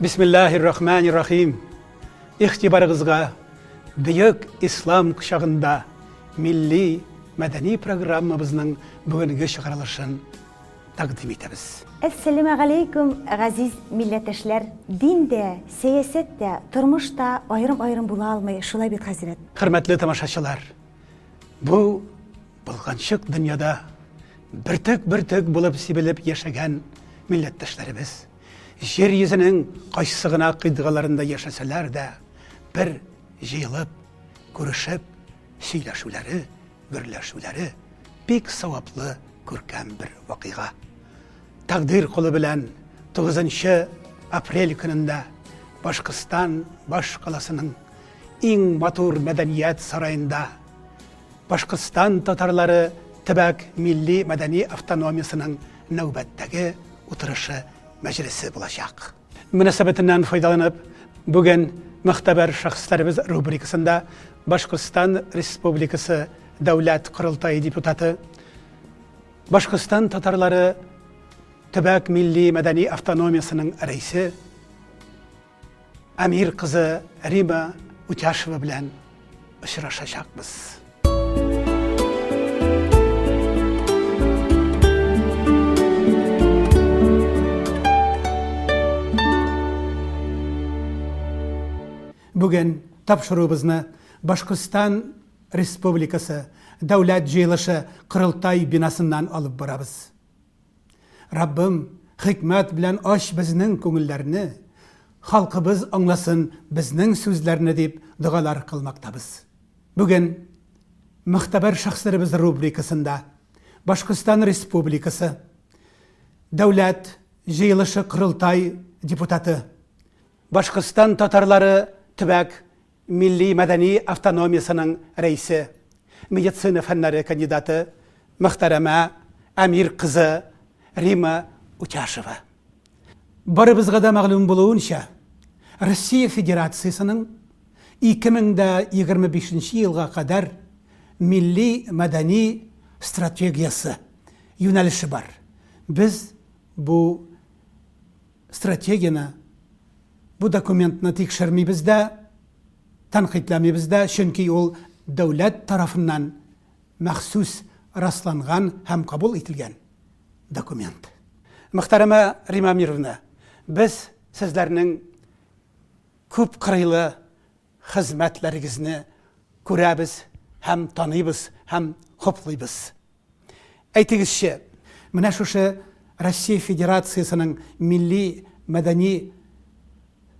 Бисмиллахир рахманир рахим. Игътибарыгызга Бөек Ислам кочагында милли мәдәни программабызның бүгенге чыгарылышын тәкъдим итәбез. Әссәләмәгаләйкүм, газиз милләттәшләр! Дин дә, сәясәт тә, тормыш та аерым-аерым була алмый, шулай бит, хәзрәт? Хөрмәтле тамашачылар, бу болганчык дөньяда бөртек-бөртек булып сибелеп яшәгән милләттәшләребез, җир йөзенең кайсы гына кыйтгаларында яшәсәләр дә, бер җыелып, күрешеп, сөйләшүләре, гөрләшүләре бик саваплы күркәм бер вакыйга. Тәкъдир кулы белән 9 апрель көнендә Башкортстан баш каласының иң матур мәдәният сараенда Башкортстан татарлары төбәк милли мәдәни автономиясенең нәүбәттәге утырышы мәҗлесе булачак. Мөнәсәбәтеннән файдаланып, бүген Мөхтәбәр шәхесләребез рубрикасында Башкортстан Республикасы Дәүләт Корылтае депутаты, Башкортстан татарлары төбәк милли мәдәни автономиясенең рәисе Әмир кызы Рима Утяшева белән очрашачакбыз. Бүген тапшыруыбызны Башкортстан Республикасы Дәүләт җыелышы Корылтай бинасыннан алып барабыз. Раббым, хикмәт белән ач безнең күңелләрне, халкыбыз аңласын безнең сүзләрне дип догалар кылмактабыз. Бүген Мөхтәбәр шәхесләребез рубрикасында Башкортстан Республикасы Дәүләт җыелышы Корылтай депутаты, Башкортстан татарлары төбәк милли-мәдәни автономиясенең рәисе, медицина фәннәре кандидаты мөхтәрәмә Әмир кызы Рима Утяшева. Барыбызга да мәгълүм булуынча, Россия Федерациясенең 2025 елга кадәр милли-мәдәни стратегиясе юнәлеше бар. Без бу стратегияне, бу документны тикшермибез дә, тәнкыйтьләмибез дә, чөнки ул дәүләт тарафыннан махсус расланган һәм кабул ителгән документ. Мөхтәрәмә Рима Амировна, без сезләрнең күпкырлы хезмәтләрегезне күрәбез һәм таныйбыз һәм хуплыйбыз. Әйтегезче, менә шушы Россия Федерациясенең милли мәдәни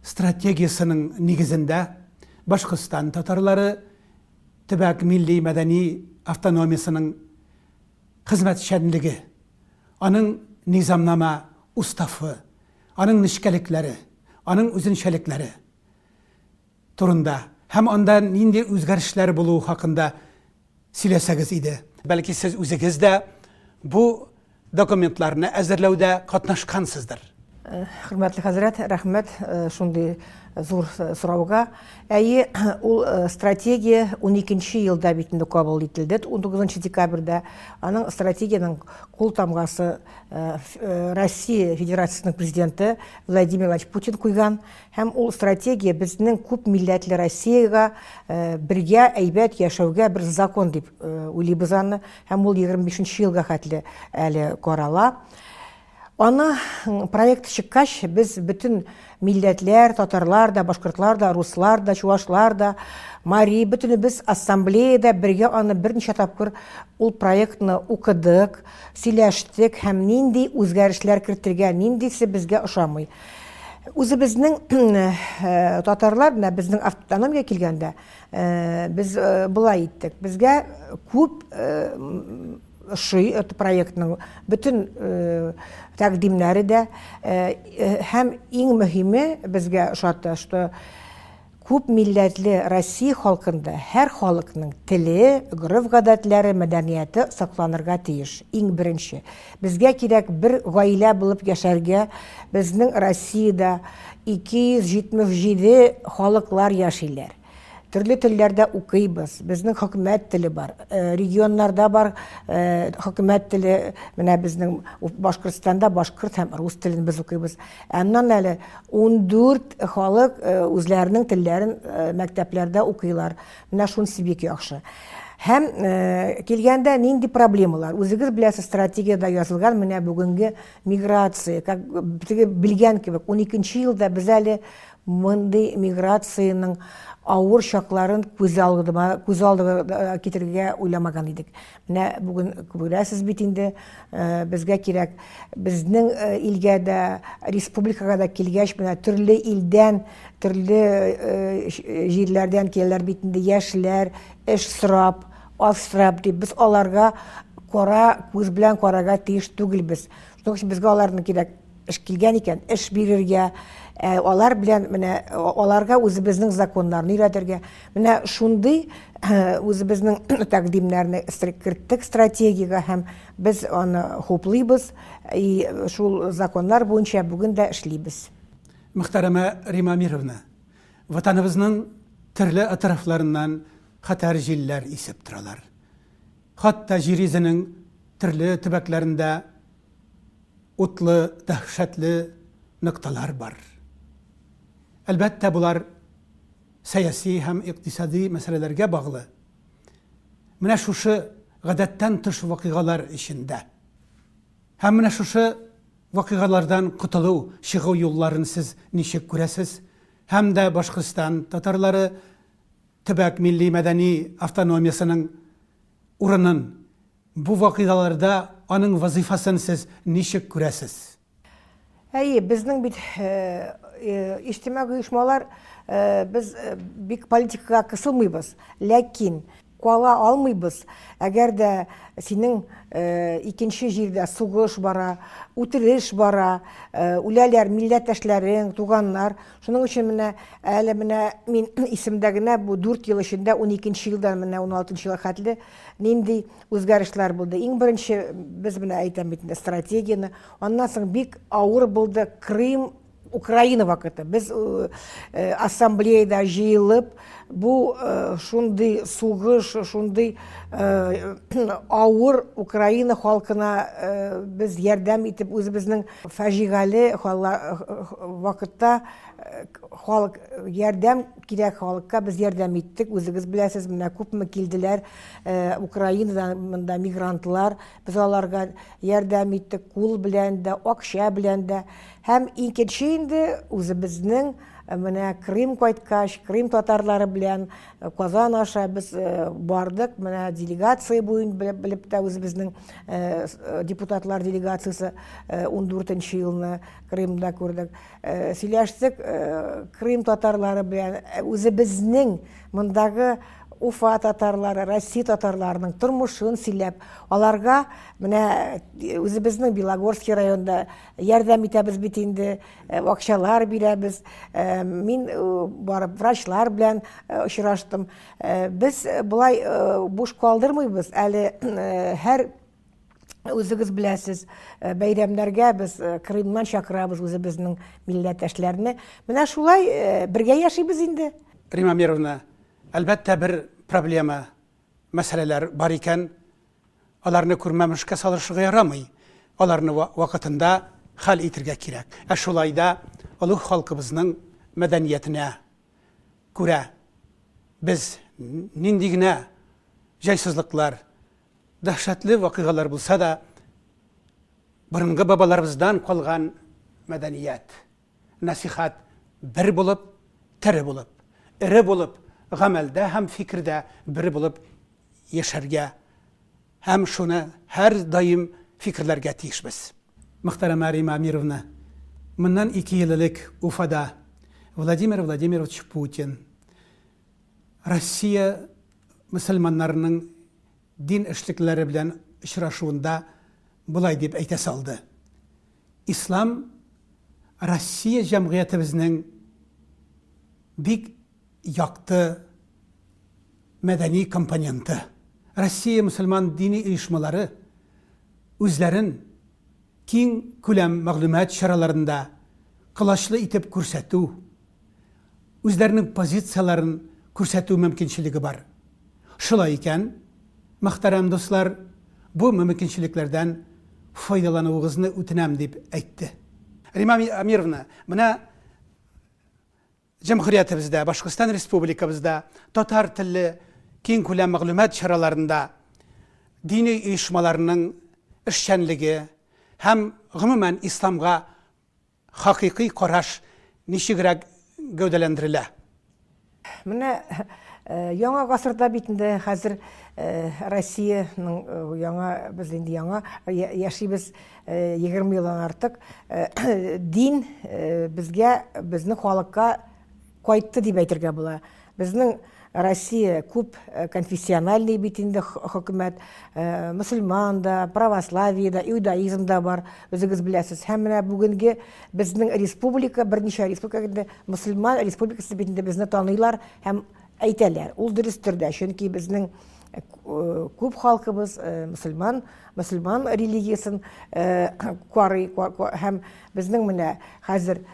стратегиясенең нигезендә Башкортстан татарлары төбәк милли мәдәни автономиясенең хезмәтчәнлеге, аның низамнама уставы, аның нечкәлекләре, аның үзенчәлекләре турында һәм анда нинди үзгәрешләр булуы хакында сөйләсәгез иде. Бәлки сез үзегез дә бу документларны әзерләүдә катнашкансыздыр. Хөрмәтле хәзрәт, рәхмәт шундый зур сорауга. Әйе, ул стратегия 12 елда бит инде кабул ителде, 19 декабрьдә. Аның стратегиянең кул тамгасы Россия Федерациясенең президенты Владимир Владимирович Путин куйган. Һәм ул стратегия безнең күп милләтле Россиягә бергә әйбәт яшәүгә бер закон дип уйлыйбыз аны. Һәм ул 25 елга хәтле әле карала. Аны проект чыккач, без бөтен милләтләр, татарлар да, башкортлар да, руслар да, чувашлар да, мари, бөтенебез ассамблеяда бергә аны берничә тапкыр ул проектны укыдык, сөйләштек һәм нинди үзгәрешләр кертергә, ниндисе безгә ошамый. Үзебезнең татарлар, менә безнең автономия килгәндә, без болай иттек. Безгә күп ошый это проектның бөтен тәкъдимнәре дә, һәм иң мөһиме безгә ошатты, что күп милләтле Россия халкында һәр халыкның теле, гореф-гадәтләре, мәдәнияте сакланырга тиеш. Иң беренче. Безгә кирәк бер гаилә булып яшәргә. Безнең Россиядә 277 халыклар яшиләр. Төрле телләрдә укыйбыз. Безнең хөкүмәт теле бар. Регионнарда бар хөкүмәт теле. Менә безнең Башкортстанда башкорт һәм рус телен без укыйбыз. Аннан әле 14 халык үзләренең телләрен мәктәпләрдә укыйлар. Менә шунысы бик яхшы. Һәм килгәндә нинди проблемалар? Үзегез беләсез, стратегиядә язылган менә бүгенге миграция, как теге белгән кебек, 12 елда без әле мондый миграциянең авыр чакларын күз алдыма, күз алдыма китерергә уйламаган идек. Менә бүген күрәсез бит инде, безгә кирәк. Безнең илгә дә, республикага да килгәч, менә төрле илдән, төрле җирләрдән киләләр бит инде яшьләр, эш сорап, асрап дип, без аларга кара күз белән карарга тиеш түгелбез. Шуның өчен безгә аларны кирәк. Эш килгән икән, эш бирергә, ә, алар белән менә аларга үзебезнең законнарны өйрәтергә. Менә шундый үзебезнең тәкъдимнәрне керттек стратегиягә һәм без аны хуплыйбыз. И шул законнар буенча бүген дә эшлибез. Мөхтәрәмә Рима Амировна, Ватаныбызның төрле атрафларыннан хәтәр җилләр исеп торалар. Хатта җир йөзенең төрле төбәкләрендә утлы, дәһшәтле нокталар бар. Әлбәттә, болар сәяси һәм икътисади мәсьәләләргә баглы. Менә шушы гадәттән тыш вакыйгалар эчендә һәм менә шушы вакыйгалардан котылу, чыгу юлларын сез ничек күрәсез? Һәм дә Башкортстан татарлары төбәк милли-мәдәни автономиясенең урынын, бу вакыйгаларда аның вазыйфасын сез ничек күрәсез? Әйе, безнең бит иҗтимагый оешмалар, без бик политикага кысылмыйбыз, ләкин кала алмыйбыз. Әгәр дә синең икенче җирдә сугыш бара, үтереш бара, үләләр милләттәшләрең, туганнар. Шуның өчен менә әле менә мин исемдә генә бу 4 ел эчендә, 12 елдан менә 16 елга хәтле нинди үзгәрешләр булды. Иң беренче без менә әйтәм бит инде стратегияне. Аннан соң бик авыр булды Крым, Украина вакыты. Без ассамблеяда җыелып, бу шундый сугыш, шундый авыр Украина халкына без ярдәм итеп, үзебезнең фаҗигале вакытта халык ярдәм кирәк халыкка без ярдәм иттек. Үзегез беләсез, менә күпме килделәр Украинадан монда мигрантлар. Без аларга ярдәм иттек кул белән дә, акча белән дә. Һәм икенче инде үзебезнең менә Крым кайткач, Крым татарлары белән Казан аша без бардык, менә делегация буен белеп тә үзебезнең депутатлар делегациясе 14 елны Крымда күрдек. Сөйләштек Крым татарлары белән, үзебезнең мондагы Уфа татарлары, Россия татарларының тормышын сөйләп, аларга менә үзебезнең Белогорский районында ярдәм итәбез бит инде, акчалар бирәбез. Мин барып врачлар белән очраштым. Без болай буш калдырмыйбыз. Әле һәр үзегез беләсез, бәйрәмнәргә без Крымнан чакырабыз үзебезнең милләттәшләрне. Менә шулай бергә яшибез инде. Рима Амировна, әлбәттә, бер проблема, мәсьәләләр бар икән, аларны күрмәмешкә салышырга ярамый. Аларны вакытында хәл итергә кирәк. Ә шулай да олуг халкыбызның мәдәниятенә күрә без нинди генә җайсызлыклар, дәһшәтле вакыйгалар булса да, борынгы бабаларыбыздан калган мәдәният, нәсихәт бер булып, тере булып, эре булып, гамәлдә һәм фикердә бер булып яшәргә һәм шуны һәрдаим фикерләргә тиешбез. Мөхтәрәмә Рима Әмировна, моннан ике ел элек Уфада Владимир Владимирович Путин Россия мөселманнарының дин эшлеклеләре белән очрашуында болай дип әйтә салды, Ислам Россия җәмгыятебезнең бик якты мәдәни компоненты. Россия мөселман дини оешмалары үзләрен киң күләм мәгълүмат чараларында колачлы итеп күрсәтү, үзләренең позицияләрен күрсәтү мөмкинчелеге бар. Шулай икән, мөхтәрәм дуслар, бу мөмкинчелекләрдән файдалануыгызны үтенәм, дип әйтте. Рима Амировна, менә җөмһүриятебездә, Башкортстан Республикабызда татар телле киңкүләм мәгълүмат чараларында дини оешмаларның эшчәнлеге һәм гомумән исламга хакыйкый караш ничегрәк гәүдәләндерелә? Менә яңа гасырда бит инде хәзер Россиянең яңа, без инде яңа яшибез 20 елдан артык. Дин безгә, безнең халыкка кайтты дип әйтергә була. Безнең Россия күп конфессиональный бит инде хөкүмәт, мөселман да, православие да, иудаизм да бар, үзегез беләсез. Һәм менә бүгенге безнең республика, берничә республика инде мөселман республикасы бит инде безне таныйлар һәм әйтәләр. Ул дөрестер дә, чөнки безнең күп халкыбыз мөселман, мөселман религиясен карый һәм безнең менә хәзер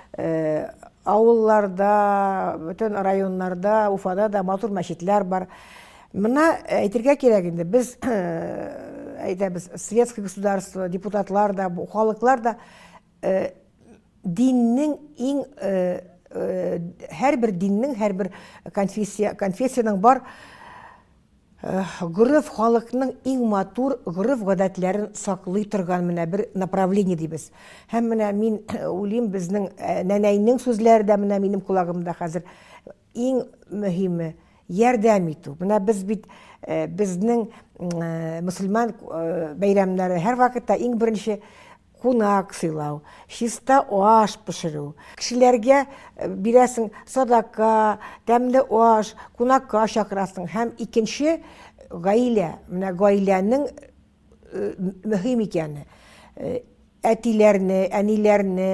авылларда, бөтен районнарда, Уфада да матур мәчетләр бар. Мына әйтергә кирәк инде, без әйтәбез, светское государство, депутатлар да, халыклар да диннең иң һәрбер диннең, һәрбер конфессия, конфессиянең бар гореф халыкның иң матур гореф-гадәтләрен саклый торган менә бер направление дибез. Һәм менә мин уйлыйм, безнең нәнәйнең сүзләре дә менә минем колагымда хәзер. Иң мөһиме ярдәм итү. Менә без бит безнең мөселман бәйрәмнәре һәрвакытта иң беренче кунак сыйлау, чиста аш пешерү. Кешеләргә бирәсең садака, тәмле аш, кунакка чакырасың. Һәм икенче гаилә, менә гаиләнең мөһим икәне. Әтиләрне, әниләрне,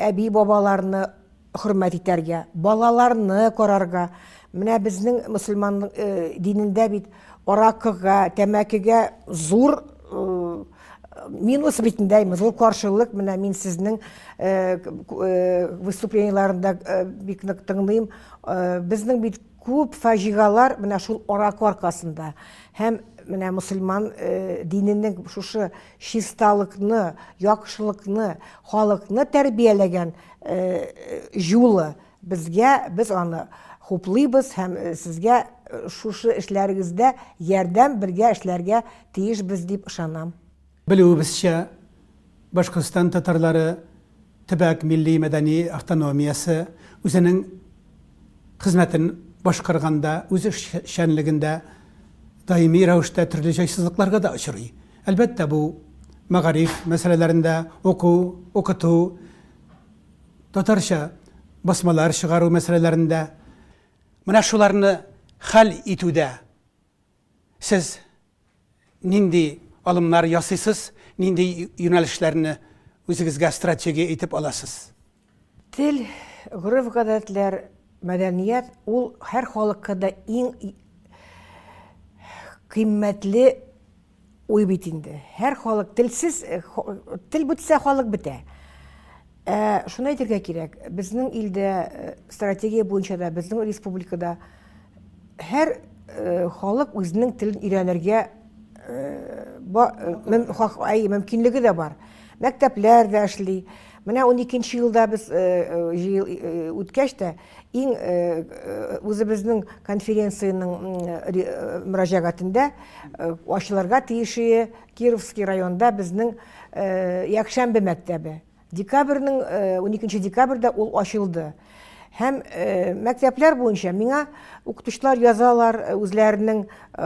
әби-бабаларны хөрмәт итәргә, балаларны карарга. Менә безнең мөселман динендә бит аракыга, тәмәкегә зур минус бит инде, зур каршылык. Менә мин сезнең выступлениеләрендә бик нык тыңлыйм. Безнең бит күп фаҗигалар менә шул аракы аркасында. Һәм менә мөселман диненең шушы чисталыкны, яхшылыкны, халыкны тәрбияләгән юлы безгә, без аны хуплыйбыз һәм сезгә шушы эшләрегездә ярдәм, бергә эшләргә тиешбез дип ышанам. Белүебезчә, Башкортстан татарлары төбәк милли-мәдәни автономиясе үзенең хезмәтен башкарганда, үз эшчәнлегендә даими рәвештә төрле җайсызлыкларга да очрый. Әлбәттә, бу мәгариф мәсьәләләрендә, уку, укыту, татарча басмалар чыгару мәсьәләләрендә. Менә шуларны хәл итүдә сез нинди алымнар ясыйсыз, нинди юнәлешләрне үзегезгә стратегия итеп аласыз? Тел, гореф-гадәтләр, мәдәният ул һәр халыкка да иң кыйммәтле уй бит инде. Һәр халык телсез, тел бетсә, халык бетә. Шуны әйтергә кирәк, безнең илдә стратегия буенча да, безнең республикада һәр халык үзенең телен өйрәнергә мөмкинлеге дә бар. Мәктәпләр дә эшли. Менә 12 елда без үткәч тә, иң үзебезнең конференциянең мөрәҗәгатендә ачылырга тиеше Кировский районда безнең якшәмбе мәктәбе. Декабрьнең 12 декабрьдә ул ачылды. Һәм мәктәпләр буенча миңа укытучылар язалар үзләренең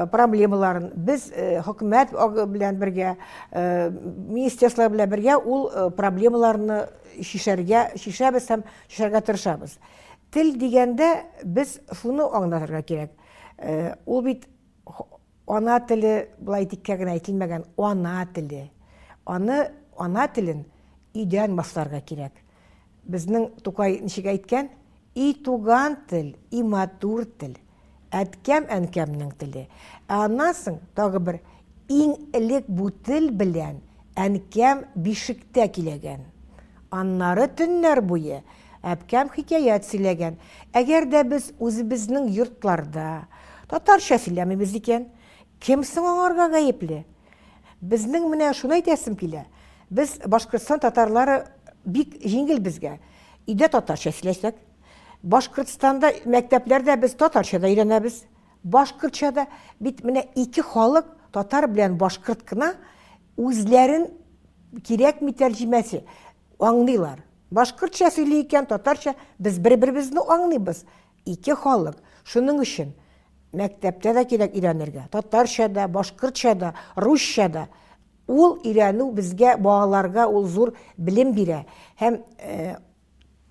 проблемаларын. Без хөкүмәт белән бергә, министерство белән бергә ул проблемаларны чишәргә, чишәбез һәм чишәргә тырышабыз. Тел дигәндә без шуны аңлатырга кирәк. Ул бит ана теле былай тиккә генә әйтелмәгән, ана теле. Аны ана телен өйдән башларга кирәк. Безнең Тукай ничек әйткән? И туган тел, и матур тел, әткәм әнкәмнең теле. Ә аннан соң тагы бер иң элек бу тел белән әнкәм бишектә киләгән. Аннары төннәр буе Әбкәм хикәят сөйләгән. Әгәр дә без үзебезнең йортларда татарча сөйләмибез икән, кем соң аңарга гаепле? Безнең менә шуны әйтәсем килә. Без Башкортстан татарлары бик җиңел безгә. Өйдә татарча сөйләшсәк, Башкортстанда мәктәпләрдә без татарча да өйрәнәбез, башкортча да. Бит менә ике халык, татар белән башкорт кына үзләрен кирәкми тәрҗемәсе аңлыйлар. Башкортча сөйли икән, татарча без бер-беребезне аңлыйбыз. Ике халык. Шуның өчен мәктәптә дә кирәк өйрәнергә. Татарча да, башкортча да, русча да. Ул өйрәнү безгә, балаларга ул зур белем бирә. Һәм э,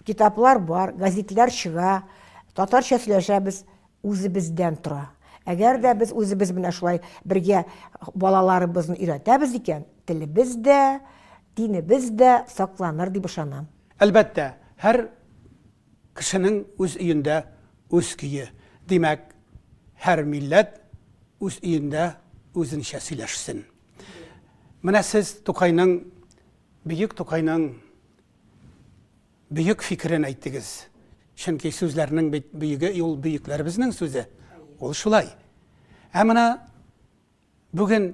китаплар бар, газетлар чыга, татарча сөйләшәбез, үзебездән тора. Әгәр дә без үзебез менә шулай бергә балаларыбызны өйрәтәбез икән, телебез дә, динебез дә сакланыр дип ышанам. Әлбәттә, һәр кешенең үз өендә үз көе. Димәк, һәр милләт үз өендә үзенчә сөйләшсен. Менә сез Тукайның, бөек Тукайның бөек фикерен әйттегез. Чөнки сүзләрнең бит бөеге ул бөекләребезнең сүзе. Ул шулай. Ә менә бүген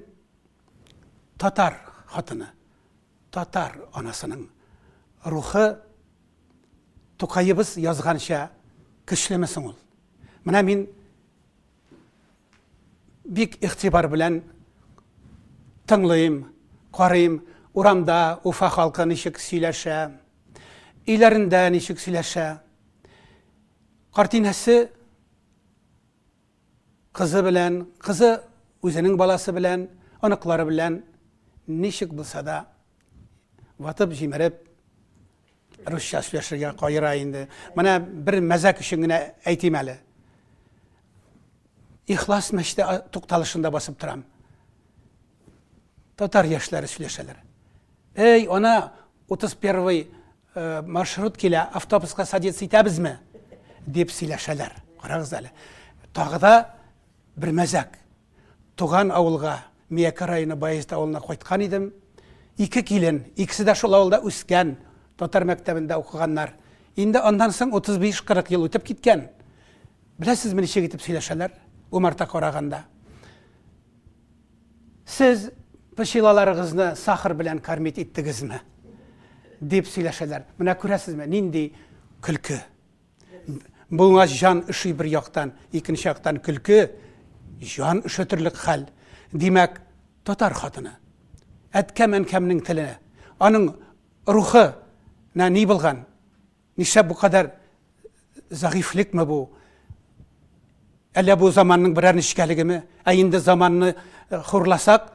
татар хатыны, татар анасының рухы Тукаебыз язганча көчлеме соң ул? Менә мин бик игътибар белән тыңлыйм, карыйм, урамда Уфа халкы ничек сөйләшә, өйләрендә ничек сөйләшә. Картинәсе кызы белән, кызы үзенең баласы белән, оныклары белән ничек булса да ватып, җимереп русча сөйләшергә каера инде. Менә бер мәзәк өчен генә әйтим әле. Ихлас мәчете тукталышында басып торам. Татар яшьләре сөйләшәләр. Эй, ана 31 э, маршрут килә, автобуска садиться итәбезме? дип сөйләшәләр. Карагыз әле. Тагы да бер мәзәк. Туган авылга, Миякә районы Баязит авылына кайткан идем. Ике килен, икесе дә шул авылда үскән, татар мәктәбендә укыганнар. Инде аннан соң 35-40 ел үтеп киткән. Беләсезме, ничек итеп сөйләшәләр умарта караганда? Сез пычилаларыгызны сахар белән кормить иттегезме? дип сөйләшәләр. Менә күрәсезме, нинди көлке. Буңа җан өши бер яктан, икенче яктан көлке, җан өшетерлек хәл. Димәк, татар хатыны. Әткәм-әнкәмнең теленә, аның рухы на ни булган? Нишләп бу кадәр зәгыйфьлекме бу? Әллә бу заманның берәр нечкәлегеме? Ә инде заманны э, хурласак,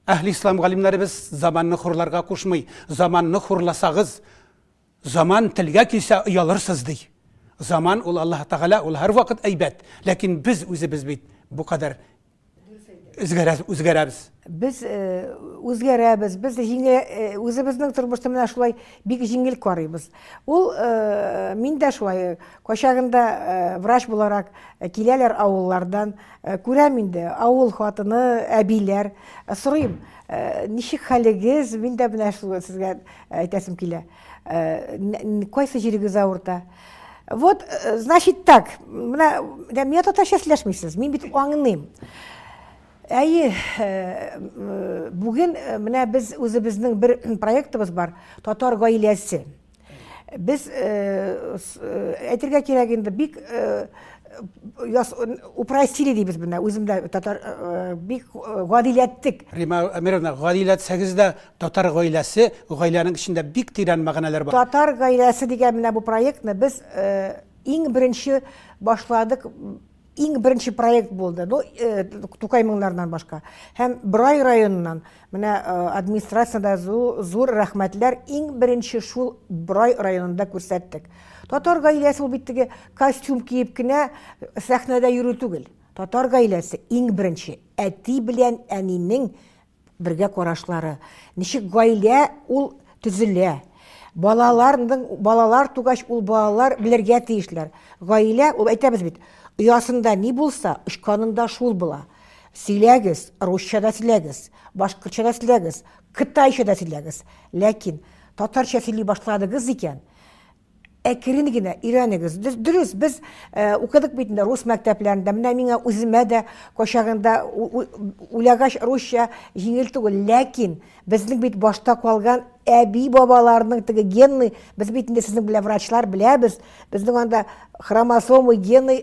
әһли ислам галимнәребез заманны хурларга кушмый. Заманны хурласагыз, Заман телгә килсә оялырсыз, ди. Заман ул Аллаһ Тәгалә, ул һәрвакыт әйбәт. Ләкин без үзебез бит бу кадәр үзгәрәбез. Без э, үзгәрәбез, без җиңел э, үзебезнең тормышны менә шулай бик җиңел карыйбыз. Ул э, мин дә шулай кайчагында врач буларак киләләр авыллардан, күрәм инде авыл хатыны, әбиләр, сорыйм, ничек хәлегез? Мин дә менә шул сезгә Әйтәсем килә. Кайсы җирегез авырта? Вот, значит так, менә миңа татарча сөйләшмисез, мин бит аңлыйм. Әйе, бүген менә без үзебезнең бер проектыбыз бар, татар гаиләсе. Без әйтергә кирәк инде, бик упростили дибез менә, үзем дә татар бик гадиләттек. Рима Әмировна, гадиләтсәгез дә татар гаиләсе, гаиләнең эчендә бик тирән мәгънәләр бар. Татар гаиләсе дигән менә бу проектны без иң беренче башладык, иң беренче проект булды. Ну, Тукай моңнарыннан башка. Һәм Борай районыннан менә администрациядә зур рәхмәтләр, иң беренче шул Борай районында күрсәттек. Татар гаиләсе ул бит теге костюм киеп кенә сәхнәдә йөрү түгел. Татар гаиләсе иң беренче әти белән әнинең бергә карашлары. Ничек гаилә ул төзелә. Балаларның балалар тугач ул балалар белергә тиешләр. Гаилә ул әйтәбез бит, оясында ни булса, очканында шул була. Сөйләгез, русча да сөйләгез, башкортча да сөйләгез, кытайча да сөйләгез. Ләкин татарча сөйли башладыгыз икән, Әкрен генә өйрәнегез. Дөрес, без э, укыдык бит инде рус мәктәпләрендә. Менә миңа үземә дә кайчагында уйлагач русча җиңел түгел, ләкин безнең бит башта калган әби бабаларның теге генный, без бит инде сезнең белән врачлар беләбез, безнең анда хромосомы гены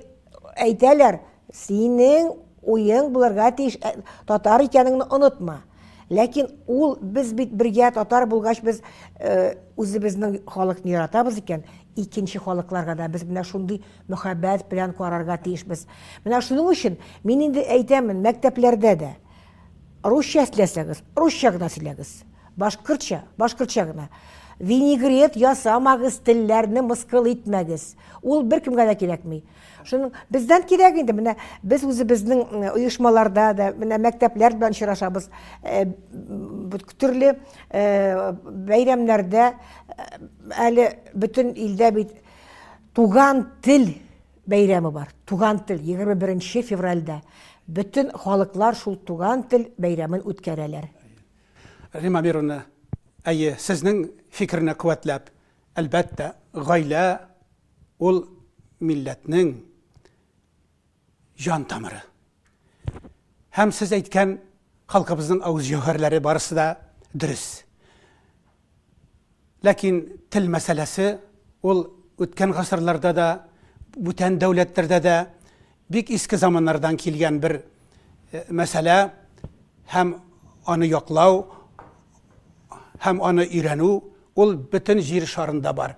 әйтәләр, синең уең булырга тиеш, э, татар икәнеңне онытма. Ләкин ул без бит бергә татар булгач без э, үзебезнең халыкны яратабыз икән, икенче халыкларга да без менә шундый мөхәббәт белән карарга тиешбез. Менә шуның өчен мин инде әйтәмен, мәктәпләрдә дә русча сөйләсәгез, русча гына сөйләгез. Башкортча, башкортча гына. Винегрет ясамагыз, телләрне мыскыл итмәгез. Ул беркемгә дә кирәкми. Шуның бездән кирәк инде, менә без үзебезнең оешмаларда да, менә мәктәпләр белән очрашабыз, э, төрле э, бәйрәмнәрдә э, әле бөтен илдә бит туган тел бәйрәме бар. Туган тел 21 февральдә. Бөтен халыклар шул туган тел бәйрәмен үткәрәләр. Рима Амировна, әйе, сезнең фикерне куәтләп, әлбәттә, гаилә ул милләтнең җан тамыры. Һәм сез әйткән халкыбызның авыз җәүһәрләре барысы да дөрес. Ләкин тел мәсьәләсе ул үткән гасырларда да, бүтән дәүләтләрдә дә бик иске заманнардан килгән бер э, мәсьәлә һәм аны яклау һәм аны өйрәнү ул бөтен җир шарында бар.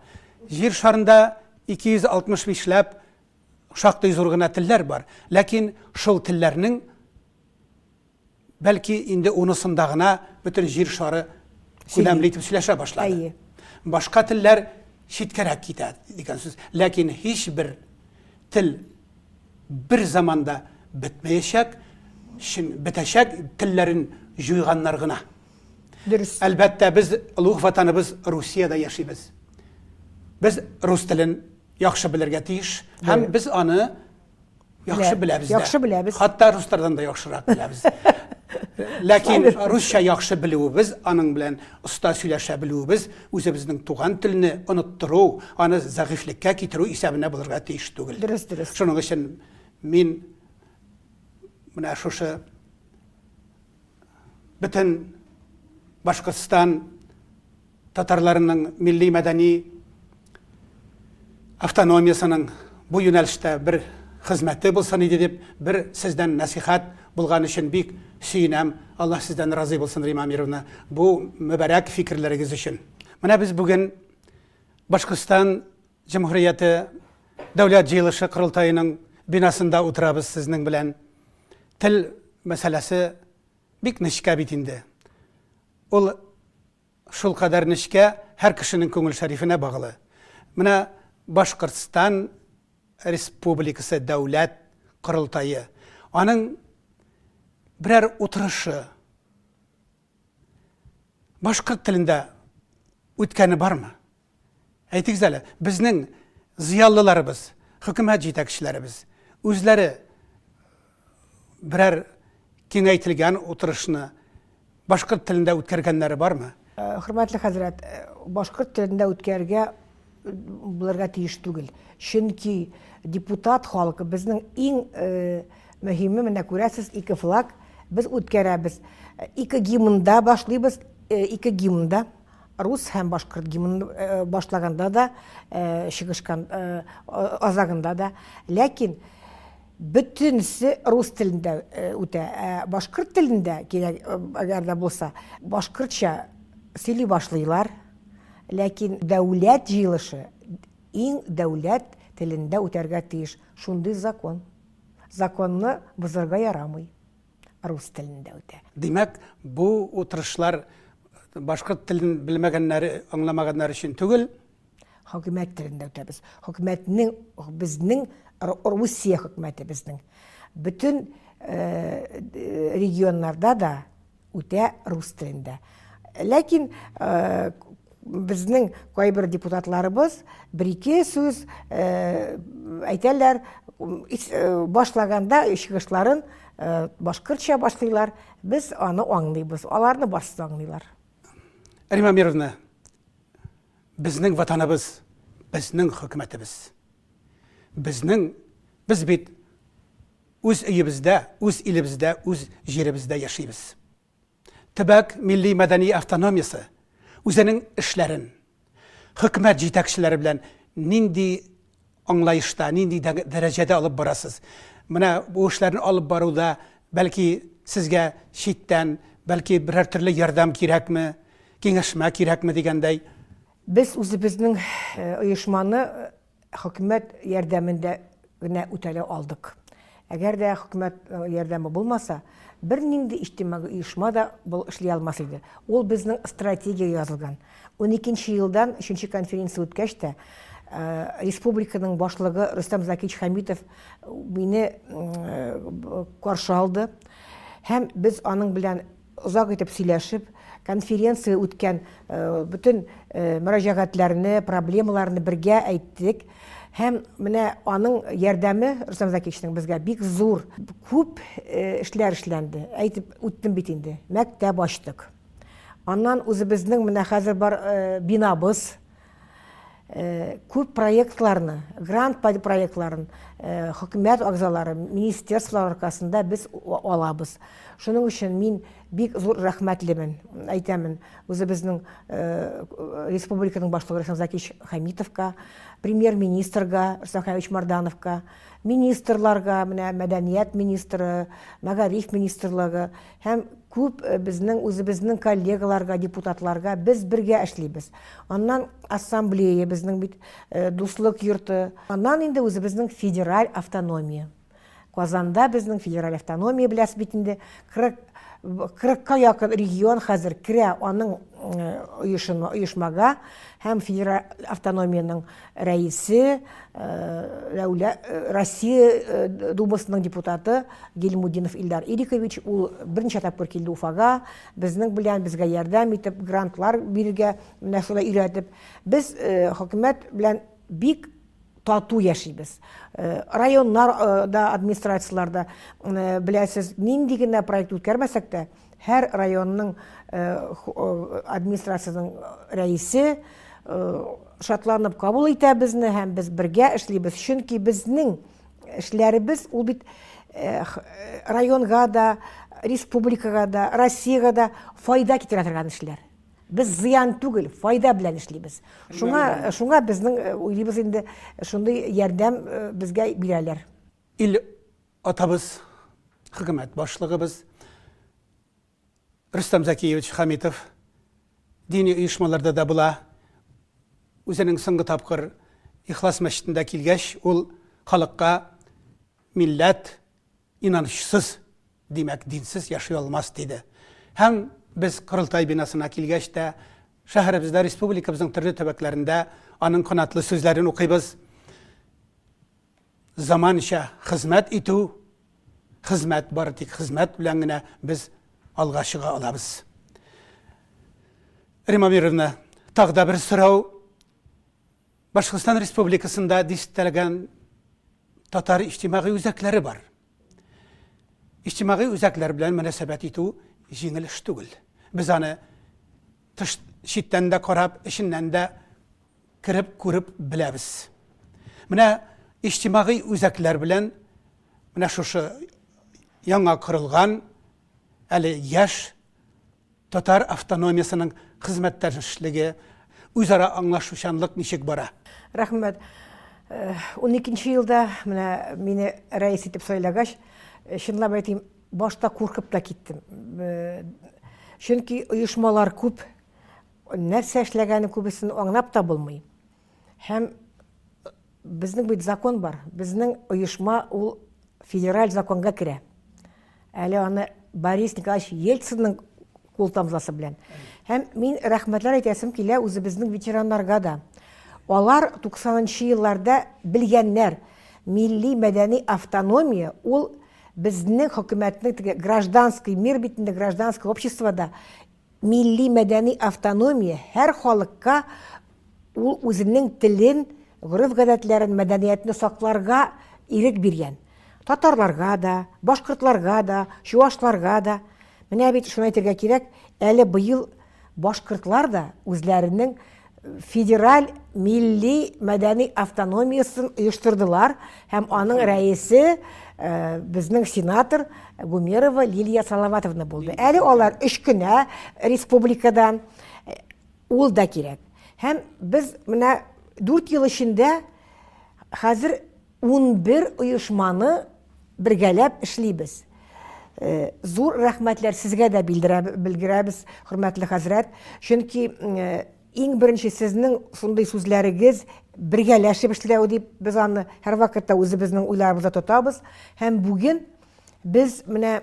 Җир шарында 265 ләп шактый зур гына телләр бар. Ләкин шул телләрнең Бәлки инде унысында гына бөтен җир шары күләмле итеп сөйләшә башлады. Әйе. Башка телләр читкәрәк китә дигән сүз. Ләкин һичбер тел бер заманда бетмәячәк, чын бетәчәк телләрен җуйганнар гына. Дөрес. Әлбәттә, без олуг ватаныбыз Русиядә яшибез. Без рус телен яхшы белергә тиеш һәм без аны Яхшы беләбез дә. Яхшы беләбез. Хатта руслардан да яхшырак беләбез. Ләкин русча яхшы белүебез, аның белән оста сөйләшә белүебез үзебезнең туган телне оныттыру, аны зәгыйфьлеккә китерү исәбенә булырга тиеш түгел. Дөрес, дөрес. Шуның өчен мин менә шушы бөтен Башкортстан татарларының милли-мәдәни автономиясенең бу юнәлештә бер хезмәте булсын иде дип, бер сездән нәсыйхәт булган өчен бик сөенәм. Аллаһ сездән разый булсын, Рима Амировна, бу мөбарәк фикерләрегез өчен. Менә без бүген Башкортстан Җөмһүрияте Дәүләт җыелышы корылтаеның бинасында утырабыз сезнең белән. Тел мәсьәләсе бик нечкә бит инде. Ул Шулкадәр нечкә, һәр кешенең күңел шәрифенә баглы. Менә Башкортстан Республикасы Дәүләт корылтае, аның берәр утырышы башкорт телендә үткәне бармы? Әйтегез әле, безнең зыялыларыбыз, хөкүмәт җитәкчеләребез үзләре берәр киңәйтелгән утырышны башкорт телендә үткәргәннәре бармы? Э, хөрмәтле хәзрәт, э, башкорт телендә үткәрергә булырга тиеш түгел. Чөнки депутат халкы безнең иң э, мөһиме, менә күрәсез, ике флаг без үткәрәбез. Ике гимнда башлыйбыз, ике гимнда. Рус һәм башкорт гимнын э, башлаганда да, э, чыгышкан э, азагында да. Ләкин бөтенесе рус телендә үтә. Ә башкорт телендә кирәк, әгәр дә булса, башкортча сөйли башлыйлар. Ләкин дәүләт җыелышы иң дәүләт телендә үтәргә тиеш. Шундый закон. Законны бозарга ярамый. рус телендә үтә. Димәк, бу утырышлар башкорт телен белмәгәннәр, аңламаганнар өчен түгел? Хөкүмәт телендә үтәбез. Хөкүмәтнең, безнең, Русия хөкүмәте безнең. Бөтен э, регионнарда да үтә рус телендә. Ләкин э, безнең кайбер депутатларыбыз бер-ике сүз э, әйтәләр, э, башлаганда чыгышларын башкортча башлыйлар, без аны аңлыйбыз, аларны барысы да аңлыйлар. Рима Мировна, безнең ватаныбыз безнең хөкүмәтебез. Безнең, без бит үз өебездә, үз илебездә, үз җиребездә яшибез. Төбәк милли-мәдәни автономиясе үзенең эшләрен хөкүмәт җитәкчеләре белән нинди аңлаешта, нинди дәрәҗәдә алып барасыз? Менә бу эшләрне алып баруда бәлки сезгә читтән, бәлки берәр төрле ярдәм кирәкме, киңәшмә кирәкме дигәндәй? Без үзебезнең оешманы хөкүмәт ярдәмендә генә үтәлә алдык. Әгәр дә хөкүмәт ярдәме булмаса, бернинди иҗтимагый оешма да бу эшли алмас иде. Ул безнең стратегия язылган. 12 елдан өченче конференция үткәч тә, республиканың башлыгы Рөстәм Закич Хәмитов мине каршы алды. Һәм без аның белән озак итеп сөйләшеп, конференция үткән бөтен мөрәҗәгатьләрне, проблемаларны бергә әйттек. Һәм менә аның ярдәме Рөстәм Закичның безгә бик зур. Күп эшләр эшләнде. Әйтеп үттем бит инде. Мәктәп ачтык. Аннан үзебезнең менә хәзер бар бинабыз, күп проектларны, грант проектларын хөкүмәт әгъзалары, министерстволар аркасында без алабыз. Шуның өчен мин бик зур рәхмәтлемен, әйтәмен, үзебезнең республиканың башлыгы Рөстәм Закич Хәмитовка, премьер-министрга Рөстәм Хәмитович Мардановка, министрларга, менә мәдәният министры, мәгариф министрлыгы һәм күп безнең үзебезнең коллегаларга, депутатларга без бергә эшлибез. Аннан ассамблея безнең бит дуслык йорты. Аннан инде үзебезнең федераль автономия. Казанда безнең федераль автономия беләсез бит инде 40 40-ка якын регион хәзер керә аның оешына, оешмага һәм федераль автономиянең рәисе Ләүлә Россия Думасының депутаты Гильмутдинов Илдар Ирикович ул берничә тапкыр килде Уфага, безнең белән безгә ярдәм итеп, грантлар бирергә менә шулай өйрәтеп. Без хөкүмәт белән бик тату яшибез. Районнар да, администрацияләрдә беләсез, нинди генә проект үткәрмәсәк тә, һәр районның администрациясенең рәисе шатланып кабул итә безне һәм без бергә эшлибез. Чөнки безнең эшләребез ул бит районга да, республикага да, Россиягә дә файда китерә торган эшләр. Без зыян түгел, файда белән эшлибез. Шуңа, шуңа безнең уйлыйбыз инде, шундый ярдәм безгә бирәләр. Ил атабыз, хөкүмәт башлыгыбыз Рөстәм Зәкиевич Хәмитов дини оешмаларда да була. Үзенең соңгы тапкыр Ихлас мәчетендә килгәч, ул халыкка милләт инанычсыз, димәк, динсез яши алмас, диде. Һәм без Корылтай бинасына килгәч тә, шәһәребездә, республикабызның төрле төбәкләрендә аның канатлы сүзләрен укыйбыз. Заманча хезмәт итү, хезмәт бары тик хезмәт белән генә без алга чыга алабыз. Рима Амировна, тагы да бер сорау. Башкортстан Республикасында дистәләгән татар иҗтимагый үзәкләре бар. Иҗтимагый үзәкләр белән мөнәсәбәт итү җиңел эш түгел. Без аны тыш читтән дә карап, эченнән дә кереп күреп беләбез. Менә иҗтимагый үзәкләр белән менә шушы яңа корылган әле яшь татар автономиясенең хезмәттәшлеге, үзара аңлашучанлык ничек бара? Рәхмәт. 12 елда менә мине рәис итеп сайлагач, чынлап әйтим, башта куркып та киттем. Чөнки оешмалар күп, нәрсә эшләгәнен күбесен аңлап та булмый. Һәм безнең бит закон бар. Безнең оешма ул федераль законга керә. Әле аны Борис Николаевич Ельцинның кул тамзасы белән. Һәм мин рәхмәтләр әйтәсем килә үзебезнең ветераннарга да. Алар 90 елларда белгәннәр, милли мәдәни автономия ул безнең хөкүмәтнең теге гражданский мир бит инде, гражданский обществода милли мәдәни автономия һәр халыкка ул үзенең телен, гореф-гадәтләрен, мәдәниятне сакларга ирек биргән. Татарларга да, башкортларга да, чуашларга да. Менә бит шуны әйтергә кирәк, әле быел башкортлар да үзләренең Федераль милли мәдәни автономиясен оештырдылар һәм аның рәисе безнең сенатор Гумерова Лилия Салаватовна булды. Әле алар өч кенә республикадан, ул да кирәк. Һәм без менә 4 ел эчендә хәзер 11 оешманы бергәләп эшлибез. Зур рәхмәтләр сезгә дә белдерәбез, хөрмәтле хәзрәт. Чөнки иң беренче сезнең шундый сүзләрегез бергәләшеп эшләү дип без аны һәрвакытта үзебезнең уйларыбызда тотабыз. Һәм бүген без менә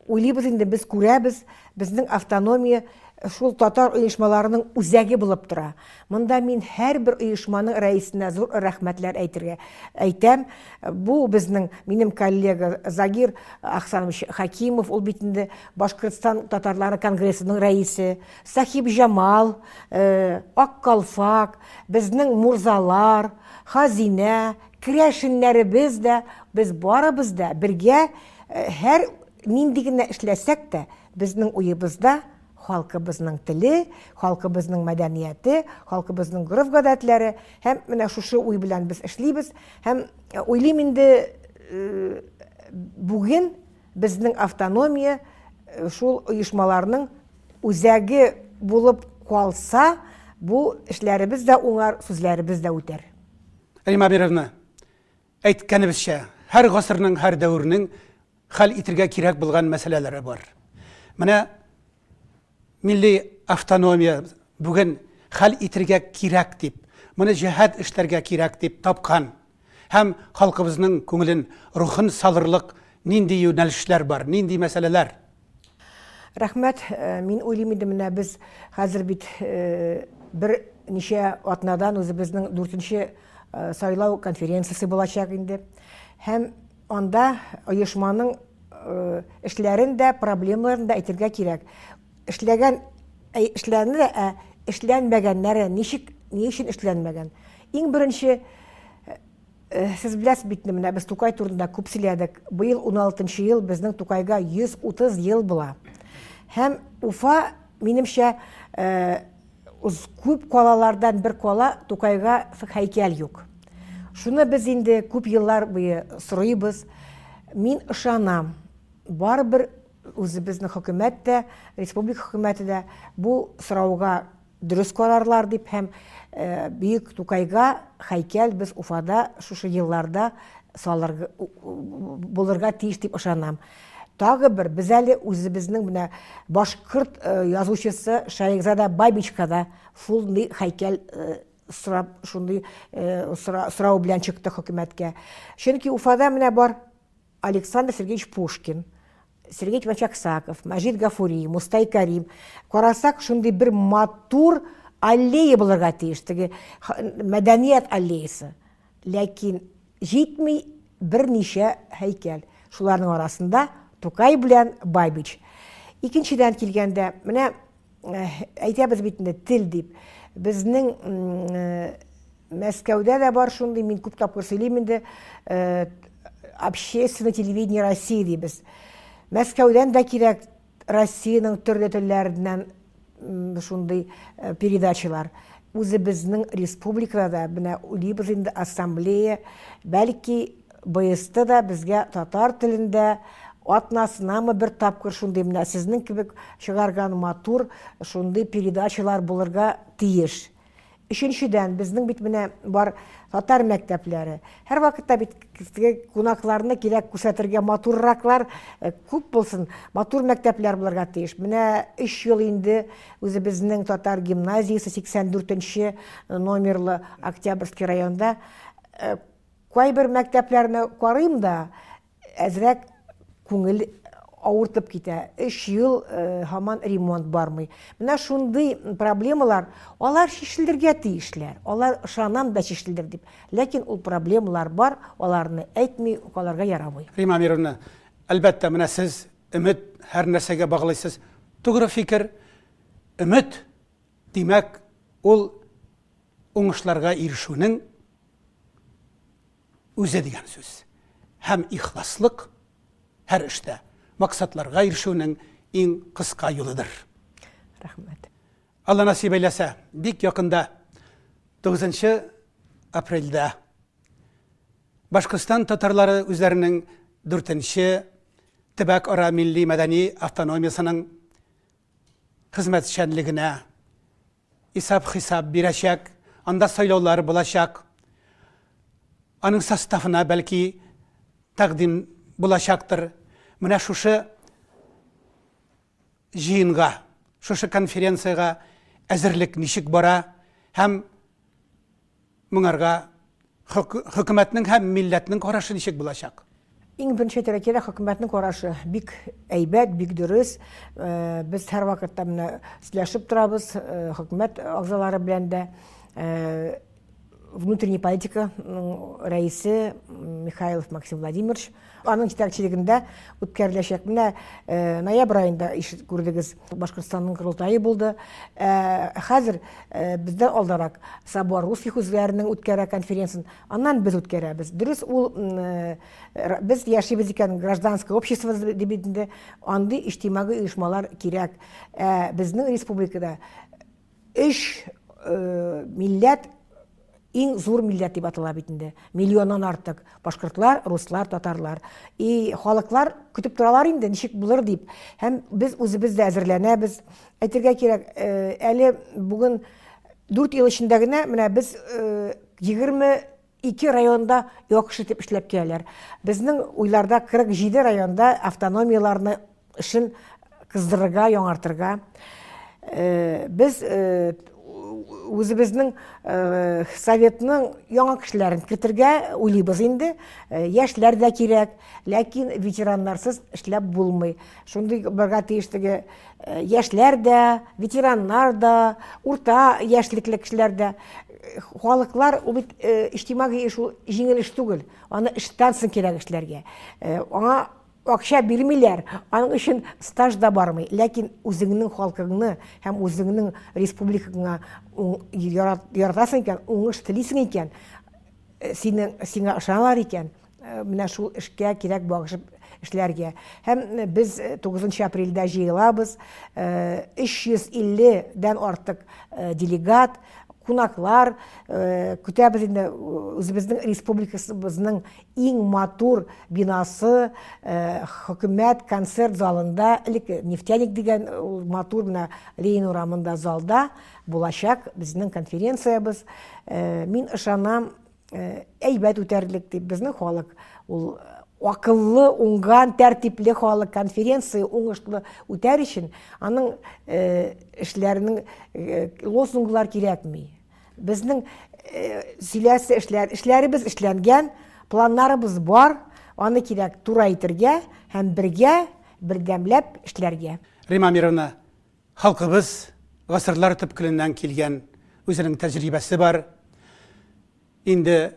Уйлыйбыз инде, без күрәбез, безнең автономия шул татар оешмаларының үзәге булып тора. Монда мин һәрбер оешманың рәисенә зур рәхмәтләр әйтергә әйтәм. Бу безнең минем коллега Загир Ахсанович Хакимов, ул бит инде Башкортстан татарлары конгрессының рәисе, Сахиб Җамал, э, Ак калфак, безнең мурзалар, Хазинә, керәшеннәребез дә, без барыбыз да бергә Һәр нинди генә эшләсәк тә, безнең уебызда халкыбызның теле, халкыбызның мәдәнияте, халкыбызның гореф-гадәтләре һәм менә шушы уй белән без эшлибез. Һәм уйлыйм инде, бүген безнең автономия шул оешмаларның үзәге булып калса, бу эшләребез дә уңар, сүзләребез дә үтәр. Римма Әмировна, Әйткәнебезчә, һәр гасырның, һәр дәвернең хәл итергә кирәк булган мәсьәләләре бар. Менә милли автономия бүген хәл итергә кирәк дип, моны җәһәт эшләргә кирәк дип тапкан һәм халкыбызның күңелен, рухын салырлык нинди юнәлешләр бар, нинди мәсьәләләр? Рәхмәт. Э, мин уйлыйм инде менә без хәзер бит э, бер ничә атнадан үзебезнең дүртенче э, сайлау конференциясе булачак инде. Һәм анда оешманың эшләрен дә, проблемаларын да әйтергә кирәк. Эшләгән эшләрне дә, ә эшләнмәгәннәре ничек, ни өчен эшләнмәгән? Иң беренче Сез беләсез бит инде, менә без Тукай турында күп сөйләдек. Быел 16 ел безнең Тукайга 130 ел була. Һәм Уфа, минемчә, күп калалардан бер кала Тукайга һәйкәл юк. Шуны без инде күп еллар буе сорыйбыз. Мин ышанам, барыбер үзебезнең хөкүмәт тә, республика хөкүмәте дә бу сорауга дөрес карарлар дип һәм бөек Тукайга һәйкәл без Уфада шушы елларда салыр булырга тиеш дип ышанам. Тагы бер без әле үзебезнең менә башкорт язучысы Шәехзада Бабичка да шундый һәйкәл сорап шундый сорау белән чыкты хөкүмәткә. Чөнки Уфада менә бар Александр Сергеевич Пушкин, Сергей Иванович Аксаков, Мәҗит Гафури, Мустай Карим. Карасак, шундый бер матур аллея булырга тиеш, теге мәдәният аллеясы. Ләкин җитми берничә һәйкәл. Шуларның арасында Тукай белән Бабич. Икенчедән килгәндә, менә әйтәбез бит инде тел дип. Безнең Мәскәүдә дә бар шундый, мин күп тапкыр сөйлим инде, общественное телевидение России дибез. Мәскәүдән дә кирәк Россиянең төрле телләреннән шундый передачалар. Үзебезнең республикада да менә уйлыйбыз инде ассамблея, бәлки БСТ да безгә татар телендә атнасынамы бер тапкыр шундый менә сезнең кебек чыгарган матур шундый передачалар булырга тиеш. Өченчедән, безнең бит менә бар татар мәктәпләре. Һәрвакытта бит теге кунакларны кирәк күрсәтергә матурраклар э, күп булсын, матур мәктәпләр булырга тиеш. Менә өч ел инде үзебезнең татар гимназиясе 84 нче номерлы Октябрьский районда э, кайбер мәктәпләрне карыйм да, Әзрәк күңел авыртып китә. Өч ел э, һаман ремонт бармый. Менә шундый проблемалар, алар чишелергә тиешләр. Алар ышанам да чишелер дип. Ләкин ул проблемалар бар, аларны әйтми калырга ярамый. Рима Амировна, әлбәттә, менә сез өмет һәр нәрсәгә баглыйсыз. Тугры фикер, өмет, димәк, ул уңышларга ирешүнең үзе дигән сүз. Һәм ихласлык һәр эштә максатларга ирешүнең иң кыска юлыдыр. Рәхмәт. Алла насыйп әйләсә, бик якында, 9 апрельдә Башкортстан татарлары үзләренең 4нче төбәк-ара милли-мәдәни автономиясенең хезмәтчәнлегенә исап-хисап бирәчәк, анда сайлаулар булачак. Аның составына бәлки тәкъдим булачактыр. Менә шушы җыенга, шушы конференциягә әзерлек ничек бара һәм моңарга хөкүмәтнең һәм милләтнең карашы ничек булачак? Иң беренче әйтергә кирәк, хөкүмәтнең карашы бик әйбәт, бик дөрес. Э, без һәрвакытта менә сөйләшеп торабыз э, хөкүмәт әгъзалары белән дә. Э, внутренняя политика рәисе Михайлов Максим Владимирович аның җитәкчелегендә үткәреләчәк. Менә э, ноябрь аенда күрдегез, Башкортстанның корылтае булды. Э, хәзер э, бездән алдарак Собор русских үзләренең үткәрә конференциясен, аннан без үткәрәбез. Дөрес, ул без яшибез икән гражданское общество дип инде андый иҗтимагый оешмалар кирәк. Ә безнең республикада Өч милләт иң зур милләт дип атала бит инде. Миллионнан артык. Башкортлар, руслар, татарлар. И халыклар көтеп торалар инде, ничек булыр дип. Һәм без үзебез дә әзерләнәбез. Әйтергә кирәк, әле бүген 4 ел эчендә генә менә без 22 районда яхшы итеп эшләп киләләр. Безнең уйларда 47 районда автономияләрне эшен кыздырырга, яңартырга. Э, без э, үзебезнең э, советның яңа кешеләрен кертергә уйлыйбыз инде. Яшьләр дә кирәк, ләкин ветераннарсыз эшләп булмый. Шундый булырга тиеш теге яшьләр дә, ветераннар да, урта яшьлекле кешеләр дә. Халыклар ул бит иҗтимагый эш ул җиңел эш түгел. Аны эштән соң кирәк эшләргә. Аңа Акча бирмиләр, аның өчен стаж да бармый, ләкин үзеңнең халкыңны һәм үзеңнең республикаңа яратасың икән, уңыш телисең икән, э, синең сиңа ышаналар икән, э, менә шул эшкә кирәк багышып эшләргә. Һәм э, без 9 апрельдә җыелабыз, 350 дән артык делегат, кунаклар көтәбез инде үзебезнең республикабызның Иң матур бинасы хөкүмәт концерт залында, элек Нефтяник дигән ул матур менә Ленин урамында залда булачак безнең конференциябез. Мин ышанам, әйбәт үтәрлек дип. Безнең халык ул акыллы, уңган, тәртипле халык. Конференция уңышлы үтәр өчен аның эшләренең лозунглар кирәкми. Безнең сөйләсе эшләр, эшләребез эшләнгән, планнарыбыз бар, аны кирәк тура итергә һәм бергә, бердәмләп эшләргә. Рима Амировна, халкыбыз гасырлар төпкеленнән килгән, үзенең тәҗрибәсе бар. Инде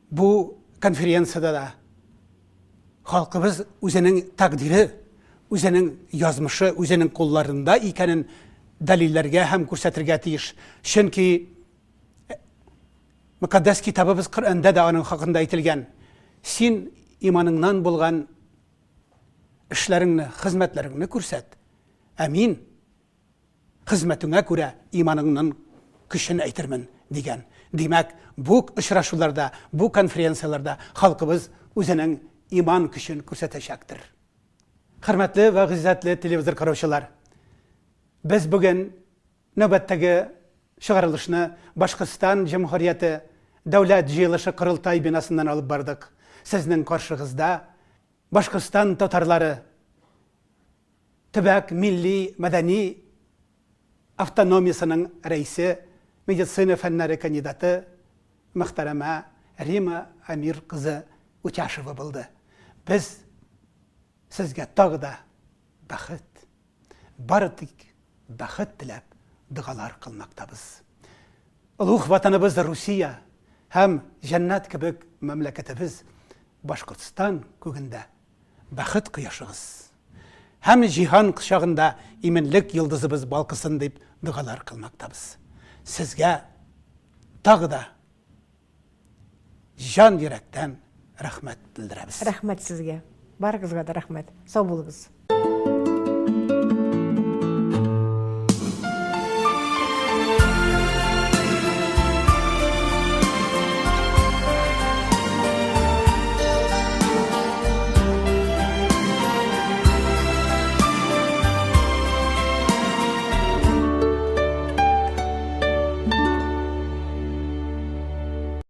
бу конференциядә дә халкыбыз үзенең тәкъдире, үзенең язмышы үзенең кулларында икәнен дәлилләргә һәм күрсәтергә тиеш. Чөнки э, мөкатдәс китабыбыз Коръәндә дә аның хакында әйтелгән. Син иманыңнан булган эшләреңне, хезмәтләреңне күрсәт. Ә мин Хезмәтеңә күрә иманыңның көчен әйтермен, дигән. Димәк, бу очрашуларда, бу конференцияләрдә халкыбыз үзенең иман көчен күрсәтәчәктер. Хөрмәтле вә гыйззәтле телевизор караучылар! Без бүген нәүбәттәге чыгарылышны Башкортстан Җөмһүрияте Дәүләт җыелышы-Корылтай бинасыннан алып бардык. Сезнең каршыгызда Башкортстан татарлары Төбәк милли-мәдәни автономиясенең рәисе, медицина фәннәре кандидаты мөхтәрәмә Рима Әмир кызы Утяшева булды. Без сезгә тагы да бәхет, бары тик бәхет теләп догалар кылмактабыз. Олуг Ватаныбыз Русия һәм җәннәт кебек мәмләкәтебез Башкортстан күгендә бәхет кояшыгыз һәм җиһан кочагында иминлек йолдызыбыз балкысын дип догалар кылмактабыз. Сезгә тагы да җан йөрәктән рәхмәт белдерәбез. Рәхмәт сезгә. Барыгызга да рәхмәт. Сау булыгыз.